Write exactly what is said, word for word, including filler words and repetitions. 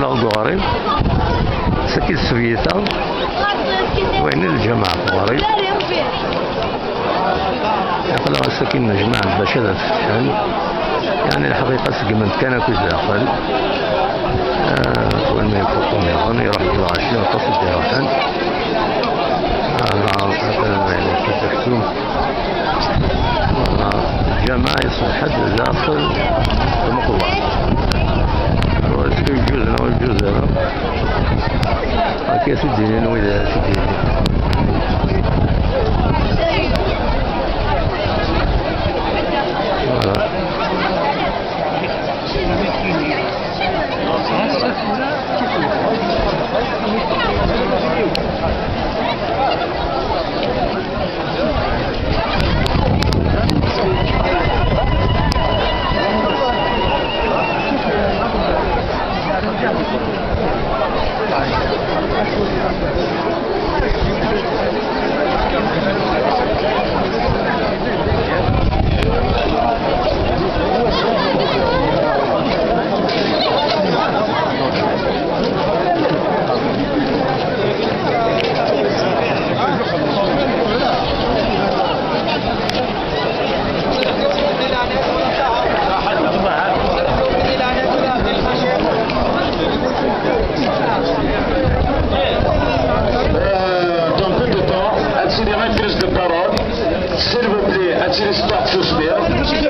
Deg uɣrib, saki d ssebyita, wayen i lǧameɛ deg uɣrib. Aql-aɣ ass-agi nejmeɛ-d bac ad fetḥen. Yeɛni lḥaqiqa seggmen-d kan akk zdaxel. Ah, win ma ifuqen yaḍen, iruḥ-d lɣaci, aṭas i d-iruḥen. Ah, atan wayen i d-teḥsum. Wala, lǧameɛ iṣbeḥ-d daxel tmeqbert. Ur yeǧǧuz neɣ ur yeǧǧuz ara. Akka i t-id-inin wid ara t-id-yinin.